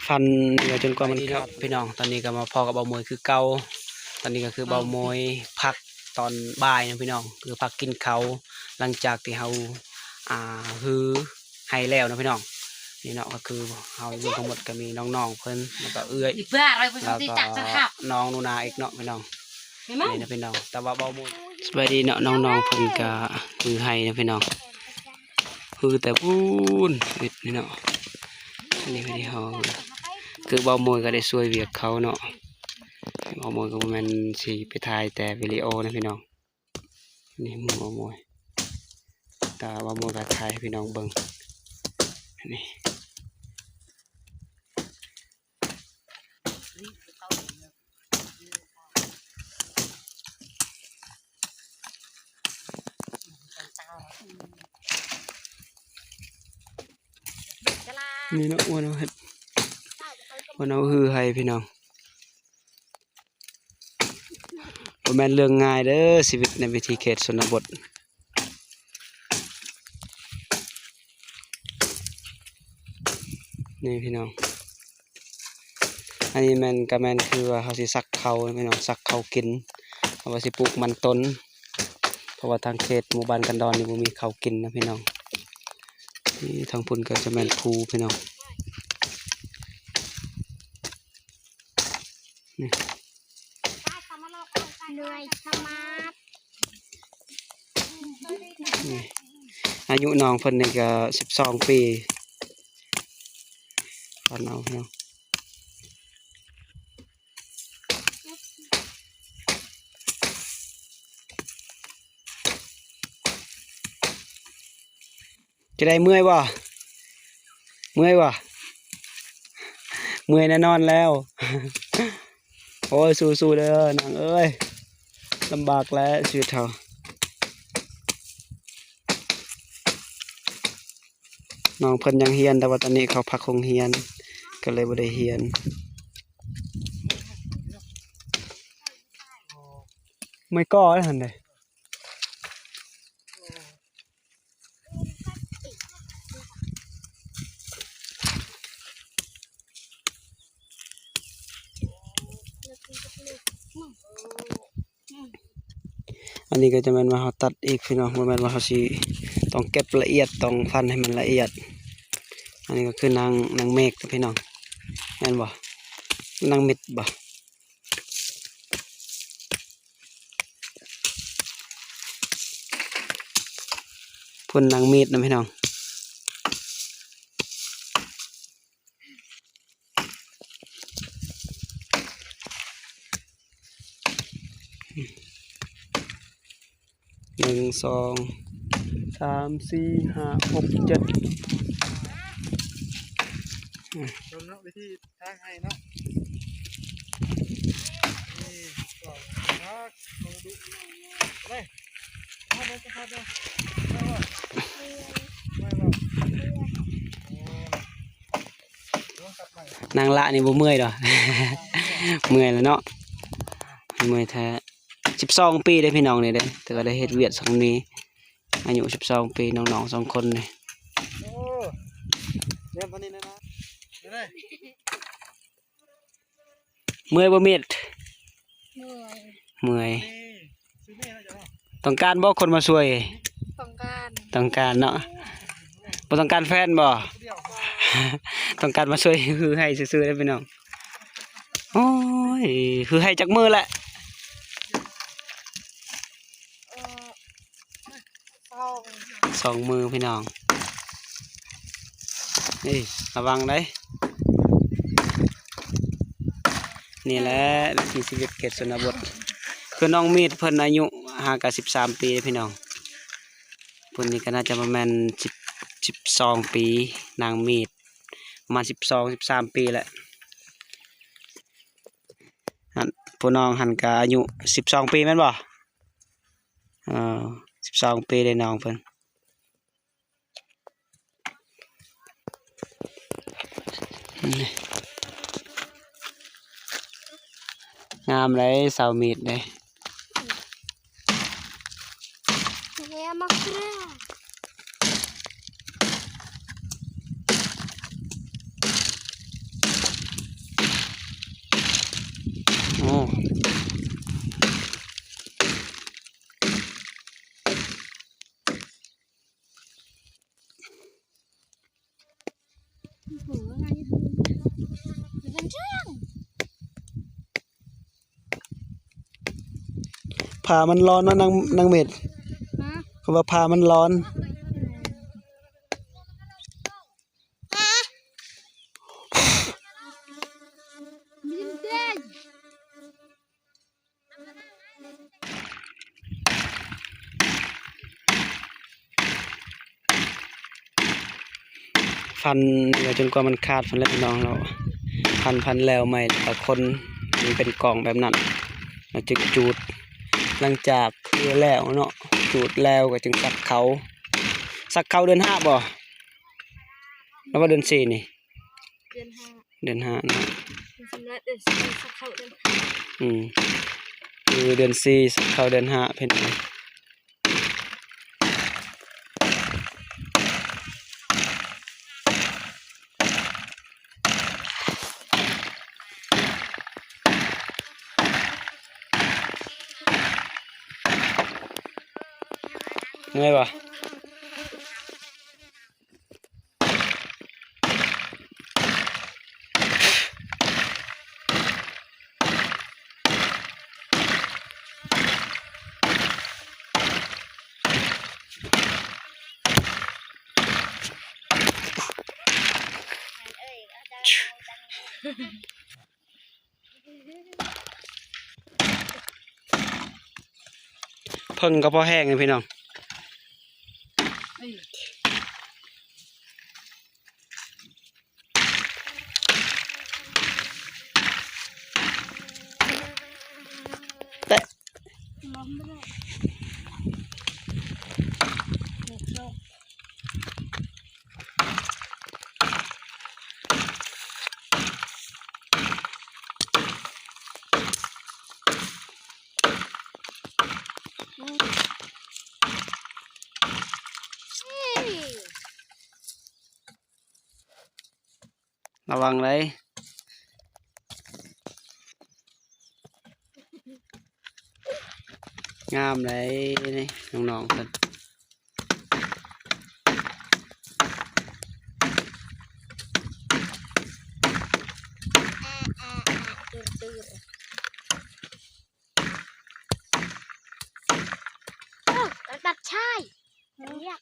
ພັນເໜືອຈົນກວ່າມັນເຂົ້າ. ພີ່ນ້ອງ ຕອນນີ້ກໍມາພໍ້ກັບເບົາໂມຍຄືເກົ່າ. ຕອນນີ້ກໍຄືເບົາໂມຍພັກຕອນບ່າຍເນາະພີ່ນ້ອງ ຄືພັກກິນເຂົ້າ ຫຼັງຈາກທີ່ເຮົາ ອ່າ ຮື້ໄຮ່ແລ້ວເນາະພີ່ນ້ອງ. ນີ້ເນາະ ກໍຄືເຮົາຢູ່ທັງໝົດກໍມີນ້ອງໆເພິ່ນ ແລ້ວກໍເອື້ອຍ ແລ້ວກໍນ້ອງໜູນາອີກເນາະພີ່ນ້ອງ. ນີ້ນະພີ່ນ້ອງ ແຕ່ວ່າເບົາໂມຍ ສະບາຍດີເນາະ ນ້ອງໆເພິ່ນກໍຮື້ໄຮ່ເນາະພີ່ນ້ອງ. ຮືແຕ່ພຸ້ນ ເຮັດນີ້ເນາະ. ອັນນີ້ຄືເຮົາ ຄືເບົາໂມຍກໍໄດ້ຊ່ວຍວຽກເຂົາເນາະ. ເບົາໂມຍກໍບໍ່ແມ່ນຊິໄປຖ່າຍແຕ່ວິດີໂອນະພີ່ນ້ອງ. ນີ້ໝູ່ເບົາໂມຍ ແຕ່ວ່າເບົາໂມຍກໍຖ່າຍໃຫ້ພີ່ນ້ອງເບິ່ງ. ນີ້ ນີ້ເນາະ ວ່າເຮົາເຮັດ ວ່າເຮົາຮືໄຮ່ພີ່ນ້ອງ. ບໍ່ແມ່ນເລື່ອງງ່າຍເດີ ຊີວິດໃນວິຖີເຂດຊົນນະບົດ. ນີ້ພີ່ນ້ອງ ອັນນີ້ແມ່ນ ກະແມ່ນຄືວ່າເຮົາຊິສັກເຂົ້ານະພີ່ນ້ອງ ສັກເຂົ້າກິນ ເຮົາວ່າຊິປູກມັນຕົ້ນ ເພາະວ່າທາງເຂດໝູ່ບ້ານກັນດອນນີ້ບໍ່ມີເຂົ້າກິນນະພີ່ນ້ອງ. ນີ້ທາງພຸ້ນກໍຈະແມ່ນພູພີ່ນ້ອງ. ນີ້ ເມື່ອຍສະໝາດ ນີ້ ອາຍຸນ້ອງເພິ່ນນີ້ກໍສິບສອງປີ ຕອນເອົາເນາະ. ຈະໄດ້ເມື່ອຍບໍ່? ເມື່ອຍບໍ່? ເມື່ອຍແນ່ນອນແລ້ວ. ໂອ້ຍ ສູ້ໆເດີນາງເອີຍ ລຳບາກແຫຼະຊີວິດເຮົາ. ນ້ອງເພິ່ນຍັງຮຽນ ແຕ່ວ່າຕອນນີ້ເຂົາພັກໂຮງຮຽນ ກໍເລີຍບໍ່ໄດ້ຮຽນ. ເມື່ອຍກໍຫັ້ນເດ້. ອັນນີ້ກໍຈະແມ່ນວ່າເຮົາຕັດອີກພີ່ນ້ອງ ບໍ່ແມ່ນວ່າເຮົາຊິຕ້ອງເກັບລະອຽດ ຕ້ອງຟັນໃຫ້ມັນລະອຽດ. ອັນນີ້ກໍຄືນາງ ນາງເມກເນາະພີ່ນ້ອງ ແມ່ນບໍ່? ນາງມິດບໍ່? ພຸ້ນນາງມີດນະພີ່ນ້ອງ. ໜຶ່ງ ສອງ ສາມ ສີ່ ຫ້າ ຫົກ ເຈັດ ເບິ່ງເນາະ ວິທີທາງໃຫ້ເນາະ. ນີ້ ສອງ ຮັກ ເບິ່ງດຸ ໄປ ມາເບິ່ງສະພາບເບິ່ງ ໄປບໍ່ ໄປບໍ່ ໂອ້ ນາງລະນີ້ບໍ່ເມື່ອຍດອກ ເມື່ອຍແລ້ວເນາະ ເມື່ອຍແທ້. ສິບສອງປີເດ້ພີ່ນ້ອງນີ້ເດ້ ແຕ່ກໍໄດ້ເຮັດວຽກສ່ຳນີ້ ອາຍຸສິບສອງປີ ນ້ອງໆສອງຄົນນີ້. ໂອ້ ແນມປານນີ້ແນ່ນະ ເມື່ອຍບໍ່ເມັດ? ເມື່ອຍ ເມື່ອຍ. ຕ້ອງການບໍ່ຄົນມາຊ່ວຍ? ຕ້ອງການ ຕ້ອງການເນາະ. ບໍ່ຕ້ອງການແຟນບໍ່? ຕ້ອງການມາຊ່ວຍຮື້ໄຮ່ຊື່ໆເດ້ພີ່ນ້ອງ. ໂອ້ຍ ຮື້ໄຮ່ຈັກມື້ແລ້ວ? ເອີ ສອງ ສອງມື້ພີ່ນ້ອງ. ເອີ ລະວັງເດີ້. ນີ້ແຫຼະວິຖີຊີວິດເຂດຊົນນະບົດ ຄືນ້ອງມີດເພິ່ນອາຍຸຫາກະສິບສາມປີເດ້ພີ່ນ້ອງ. ເພິ່ນນີ້ກໍໜ້າຈະປະມານສິບ ສິບສອງປີ ນາງມີດ ປະມານສິບສອງ ສິບສາມປີແຫຼະ. ອັນ ຜູ້ນ້ອງຫັ້ນກະອາຍຸສິບສອງປີແມ່ນບໍ່? ເອີ ສິບສອງປີເດ້ນ້ອງເພິ່ນ. ນີ້ ງາມເດ້ ຊາວມີດເດ້. ເອີ ມາເຄືອ. ຜ້າມັນຮ້ອນເນາະ ນາງ ນາງເມັດ. ຮະ? ເຂົາວ່າຜ້າມັນຮ້ອນ. ຟັນນີ້ກໍຈົນກວ່າມັນຂາດພຸ້ນແຫຼະພີ່ນ້ອງເນາະ. ຟັນ ຟັນແລ້ວໃໝ່ ແລ້ວກໍຄົນໃຫ້ມັນເປັນກ້ອງແບບນັ້ນ ແລ້ວຈຶ່ງຈູດ. ຫຼັງຈາກຄືແລ້ວເນາະ ຈູດແລ້ວກໍຈຶ່ງສັກເຂົ້າ. ສັກເຂົ້າເດືອນຫ້າບໍ່ ຫຼືວ່າເດືອນສີ່ນີ້? ເດືອນຫ້າ ເດືອນຫ້າເນາະ. ເດືອນສີ່ສັກເຂົ້າເດືອນຫ້າ. ອືມ ຄືເດືອນສີ່ສັກເຂົ້າເດືອນຫ້າເພິ່ນ. ເມື່ອຍບໍ່? ເພິ່ງກໍພໍແຫ້ງຢູ່ພີ່ນ້ອງ. ແຕະ ລະວັງເດີ້ ງາມເດ້ນີ້ນ້ອງໆເພິ່ນ. ໂອ້ ລະດັບຊາຍ ຮຽກ.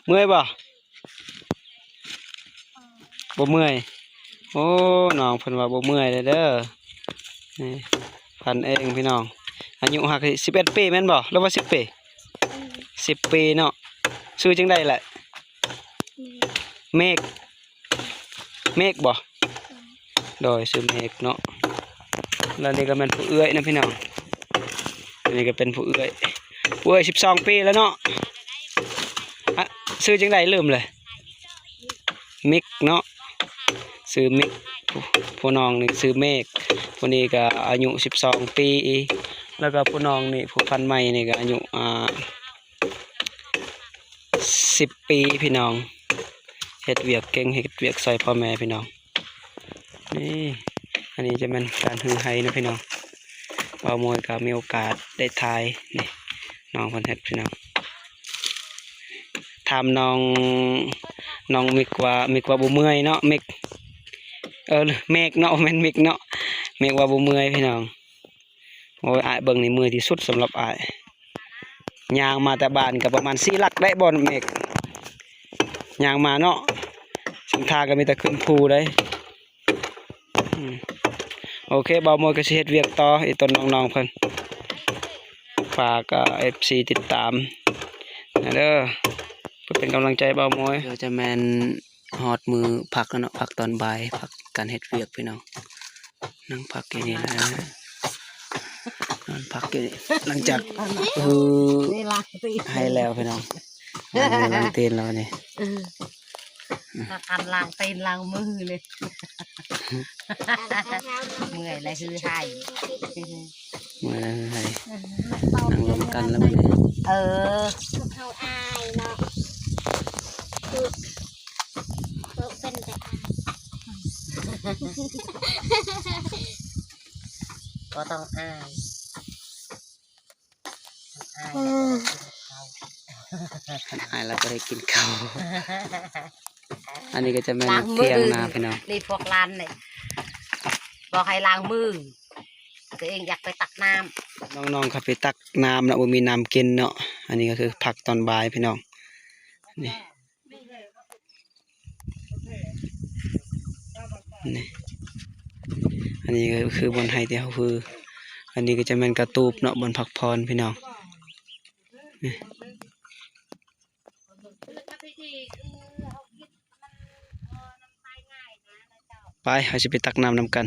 ເມື່ອຍບໍ່? ບໍ່ເມື່ອຍ. ໂອ້ ນ້ອງເພິ່ນວ່າບໍ່ເມື່ອຍເລີຍເດີ. ນີ້ ພັນເອງພີ່ນ້ອງ ອາຍຸຫາກສິບເອັດປີແມ່ນບໍ່ ຫຼືວ່າສິບປີ? ສິບປີເນາະ. ຊື່ຈັ່ງໃດແຫຼະ? ເມກ ເມກບໍ່? ໂດຍ ຊື່ເມກເນາະ. ແລ້ວນີ້ກໍແມ່ນຜູ້ເອື້ອຍນະພີ່ນ້ອງ ອັນນີ້ກໍເປັນຜູ້ເອື້ອຍ ຜູ້ເອື້ອຍສິບສອງປີແລ້ວເນາະ. ອະ ຊື່ຈັ່ງໃດລືມເລີຍ. ມິກເນາະ ຊື່ມິກ. ຜູ້ ຜູ້ນ້ອງນີ້ຊື່ເມກ ຜູ້ນີ້ກໍອາຍຸສິບສອງປີ. ລະກະຜູ້ນ້ອງນີ້ ຜູ້ພັນໃໝ່ນີ້ກະອາຍຸ ອ່າ ສິບປີພີ່ນ້ອງ ເຮັດວຽກເກັ່ງ ເຮັດວຽກຊ່ອຍພໍ່ແມ່ພີ່ນ້ອງ. ນີ້ ອັນນີ້ຈະແມ່ນການຮື້ໄຮ່ເນາະພີ່ນ້ອງ. ບ່າວມວຍກະມີໂອກາດໄດ້ຖ່າຍ ນີ້ ນ້ອງເພິ່ນເຮັດພີ່ນ້ອງ. ຖາມນ້ອງ ນ້ອງມິກວ່າ ມິກວ່າບໍ່ເມື່ອຍເນາະ ມິກ ເອີ ເມກເນາະ ບໍ່ແມ່ນມິກເນາະ ເມກວ່າບໍ່ເມື່ອຍພີ່ນ້ອງ. ໂອ້ຍ ອ້າຍເບິ່ງນີ້ເມື່ອຍທີ່ສຸດສຳລັບອ້າຍ. ຍ່າງມາແຕ່ບ້ານກໍປະມານສີ່ຫຼັກໄດ້ບໍ່ເມກ ຍ່າງມາເນາະ. ເສັ້ນທາງກໍມີແຕ່ຂຶ້ນພູໄດ໋. ອືມ ໂອເຄ ບ່າວມວຍກໍຊິເຮັດວຽກຕໍ່ ອີ່ຕົນນ້ອງໆເພິ່ນ. ຝາກ ເອີ ເອັຟຊີຕິດຕາມແດ່ເດີ ເພື່ອເປັນກຳລັງໃຈບ່າວມວຍ. ດຽວຈະແມ່ນ ຮອດມື້ພັກແລ້ວເນາະ ພັກຕອນບ່າຍ ພັກການເຮັດວຽກພີ່ນ້ອງ. ນັ່ງພັກຢູ່ນີ້ແຫຼະ ນອນພັກຢູ່ນີ້ ຫຼັງຈາກ ເອີ ໄຮ່ແລ້ວພີ່ນ້ອງ. ລ້າງມືລ້າງຕີນແລ້ວນີ້ ເອີ ພາກັນລ້າງຕີນລ້າງມືເລີຍ ເມື່ອຍແລ້ວຄືໄຮ່. ເມື່ອຍແລ້ວຄືໄຮ່ ນັ່ງລົມກັນແລ້ວບັດນີ້. ເອີ ພວກເຮົາອາຍເນາະ ຄື ເປັນແຕ່ອາຍ ບໍ່ຕ້ອງອາຍ ອາຍແລ້ວບໍ່ໄດ້ກິນເຂົ້າ ອັນນີ້ກໍຈະແມ່ນຖຽງນາພີ່ນ້ອງ. ນີ້ພວກຫຼານນີ້ບອກໃຫ້ລ້າງມື ຕົວເອງຢາກໄປຕັກນ້ຳ ນ້ອງໆເຂົາໄປຕັກນ້ຳເນາະ ບໍ່ມີນ້ຳກິນເນາະ. ອັນນີ້ກໍຄືພັກຕອນບ່າຍພີ່ນ້ອງ ນີ້ ນີ້ ອັນນີ້ກໍຄືບ່ອນໄຮ່ທີ່ເຮົາຄື ອັນນີ້ກໍຈະແມ່ນກະຕູບເນາະ ບ່ອນພັກຜ່ອນພີ່ນ້ອງ ນີ້. ໄປ ເຮົາຊິໄປຕັກນ້ຳນຳກັນ.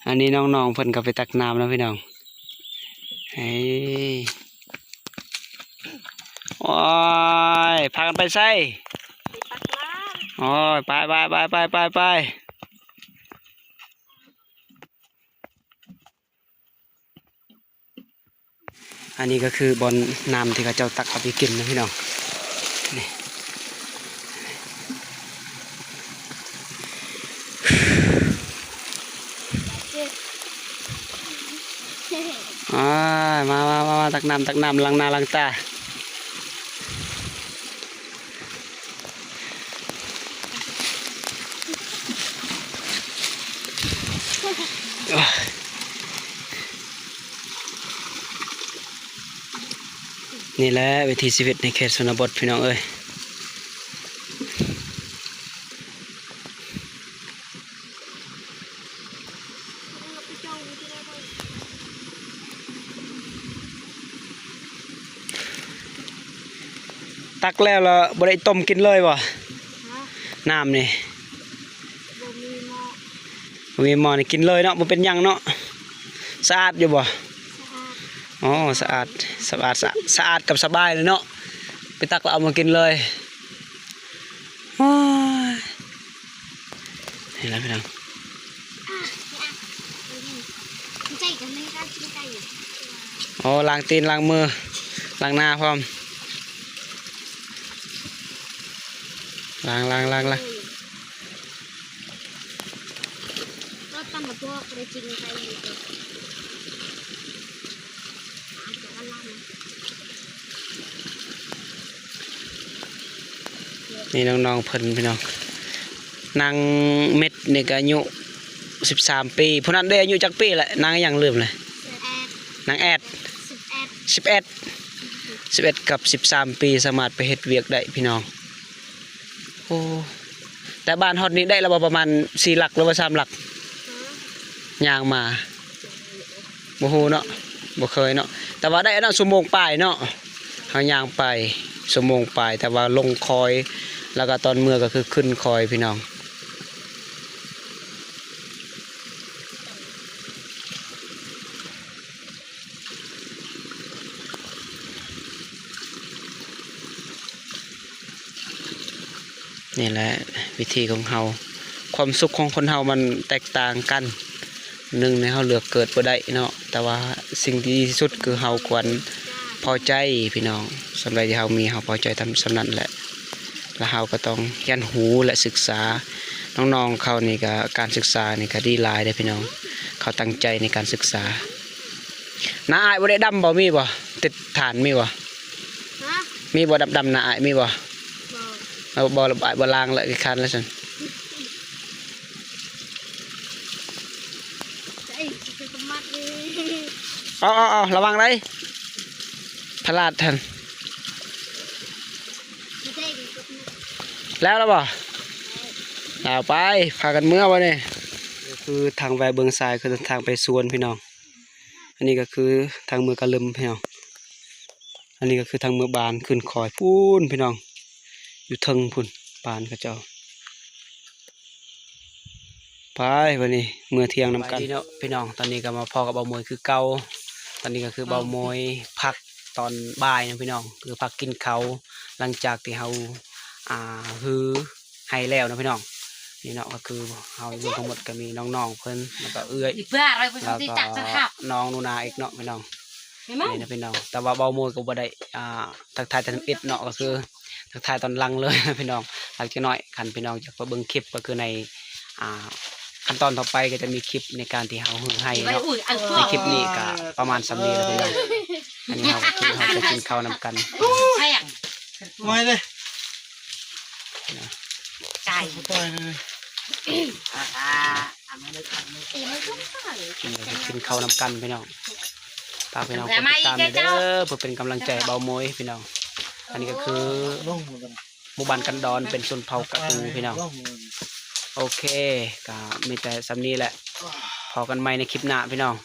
ອັນນີ້ນ້ອງໆເພິ່ນກໍໄປຕັກນ້ຳແລ້ວພີ່ນ້ອງ. ເອີ ໂອ້ຍ ພາກັນໄປໃສ? ໄປຕັກນ້ຳ. ໂອ້ຍ ໄປໆໆໆ. ອັນນີ້ກໍຄືບ່ອນນ້ຳທີ່ເຂົາເຈົ້າຕັກເອົາໄປກິນນະພີ່ນ້ອງ ນີ້ ອາ ມາໆໆໆ ຕັກນ້ຳ ຕັກນ້ຳ ລ້າງໜ້າລ້າງຕາ. ນີ້ແຫຼະວິຖີຊີວິດໃນເຂດຊົນນະບົດພີ່ນ້ອງເອີຍ. ຕັກແລ້ວລະບໍ່ໄດ້ຕົ້ມກິນເລີຍບໍ່? ຮະ? ນ້ຳນີ້ ບໍ່ມີໝໍ້ ບໍ່ມີໝໍ້ນີ້ກິນເລີຍເນາະ ບໍ່ເປັນຫຍັງເນາະ. ສະອາດຢູ່ບໍ່? ສະອາດ ອໍ ສະອາດ ສະອາດ ສະອາດ ສະອາດກັບສະບາຍເລີຍເນາະ ໄປຕັກແລ້ວເອົາມາກິນເລີຍ. ໂອ້ຍ ນີ້ລະພີ່ນ້ອງ ໂອ້ ລ້າງຕີນລ້າງມື ລ້າງໜ້າພ້ອມ ລ້າງ ລ້າງ ລ້າງ ລ້າງ. ນີ້ນ້ອງໆເພິ່ນພີ່ນ້ອງ ນາງເມັດນີ້ກໍອາຍຸສິບສາມປີ ຜູ້ນັ້ນເດ້ອາຍຸຈັກປີແຫຼະ ນາງຫຍັງລືມແຫຼະ ນາງແອດ ສິບເອັດ ສິບເອັດ ສິບເອັດກັບສິບສາມປີ ສາມາດໄປເຮັດວຽກໄດ້ພີ່ນ້ອງ. ໂອ້ ແຕ່ບ້ານຮອດນີ້ໄດ້ລະບໍ່ ປະມານສີ່ຫຼັກ ຫຼືວ່າສາມຫຼັກ? ຍ່າງມາ ບໍ່ຮູ້ເນາະ ບໍ່ເຄີຍເນາະ ແຕ່ວ່າໄດ້ເນາະ ຊົ່ວໂມງປາຍເນາະ ເຮົາຍ່າງໄປຊົ່ວໂມງປາຍ ແຕ່ວ່າລົງຄອຍ ແລ້ວກໍຕອນເມືອກໍຄືຂຶ້ນຄອຍພີ່ນ້ອງ. ນີ້ແຫຼະວິຖີຂອງເຮົາ ຄວາມສຸກຂອງຄົນເຮົາມັນແຕກຕ່າງກັນ ໜຶ່ງໃນເຮົາເລືອກເກີດບໍ່ໄດ້ເນາະ, ແຕ່ວ່າສິ່ງທີ່ດີທີ່ສຸດຄືເຮົາຄວນພໍໃຈພີ່ນ້ອງ. ສ່ຳໃດທີ່ເຮົາມີ ເຮົາພໍໃຈສ່ຳນັ້ນແຫຼະ ແລະເຮົາກໍຕ້ອງຮຽນຮູ້ ແລະ ສຶກສາ. ນ້ອງໆເຂົານີ້ກໍ ການສຶກສານີ້ກໍດີຫຼາຍເດ້ພີ່ນ້ອງ, ເຂົາຕັ້ງໃຈໃນການສຶກສາ. ນ້າອ້າຍບໍ່ໄດ້ດຳບໍ່? ມີບໍ່? ຕິດຖ່ານມີບໍ່? ຮະ? ມີບໍ່ດຳໆ ນ້າອ້າຍມີບໍ່? ບໍ່. ເອົາບໍ່ລະບາຍ ບໍ່ລ້າງລະຂີ້ຄ້ານລະຊັ້ນ. ເອົາໆໆ ລະວັງໄດ໋ ພະລາດຫັ້ນ. ແລ້ວລະບໍ່? ແລ້ວໄປ ພາກັນເມືອບັດນີ້. ຄືທາງແວະເບິ່ງຊາຍ ຄືທາງໄປສວນພີ່ນ້ອງ. ອັນນີ້ກໍຄືທາງເມືອກະລຶມພີ່ນ້ອງ. ອັນນີ້ກໍຄືທາງເມືອບ້ານຂຶ້ນຄອຍພຸ້ນພີ່ນ້ອງ, ຢູ່ເທິງພຸ້ນ ບ້ານເຂົາເຈົ້າ. ໄປ ບັດນີ້ເມືອທ່ຽງນຳກັນເນາະພີ່ນ້ອງ. ຕອນນີ້ກໍມາພໍ້ກັບເບົາໂມຍຄືເກົ່າ. ຕອນນີ້ກໍຄືເບົາໂມຍພັກຕອນບ່າຍເນາະພີ່ນ້ອງ, ຄືພັກກິນເຂົ້າ ຫຼັງຈາກທີ່ເຮົາ ອ່າ ຮືໄຮ່ແລ້ວເນາະພີ່ນ້ອງ. ນີ້ເນາະ ກໍຄືເຮົາຢູ່ທັງໝົດກໍມີນ້ອງໆເພິ່ນ ແລ້ວກໍເອື້ອຍ ແລ້ວກໍນ້ອງໜູນາອີກເນາະພີ່ນ້ອງ. ນີ້ນະພີ່ນ້ອງ, ແຕ່ວ່າເບົາໂມຍກໍບໍ່ໄດ້ ອ່າ ທັກທາຍແຕ່ທຳອິດເນາະ, ກໍຄືທັກທາຍຕອນຫຼັງເລີຍນະພີ່ນ້ອງ. ຫຼັງຈາກໜ້ອຍຄັນພີ່ນ້ອງຢາກໄປເບິ່ງຄລິບ ກໍຄືໃນ ອ່າ ຂັ້ນຕອນຕໍ່ໄປ ກໍຈະມີຄລິບໃນການທີ່ເຮົາຮືໄຮ່ເນາະ. ໃນຄລິບນີ້ກໍປະມານສ່ຳນີ້ແຫຼະພີ່ນ້ອງ. ອັນນີ້ເຮົາກໍຄືເຮົາຈະກິນເຂົ້ານຳກັນ. ໄກ່ ກິນເຂົ້ານຳກັນພີ່ນ້ອງ. ຝາກພີ່ນ້ອງກົດຕິດຕາມແດ່ເດີ ເພື່ອເປັນກຳລັງໃຈໃຫ້ເບົາໂມຍພີ່ນ້ອງ. ອັນນີ້ກໍຄືໝູ່ບ້ານກັນດອນ ເປັນຊົນເຜົ່າກະຕູພີ່ນ້ອງ. ໂອເຄ ກໍມີແຕ່ສ່ຳນີ້ແຫຼະ, ພໍ້ກັນໃໝ່ໃນຄລິບໜ້າພີ່ນ້ອງ.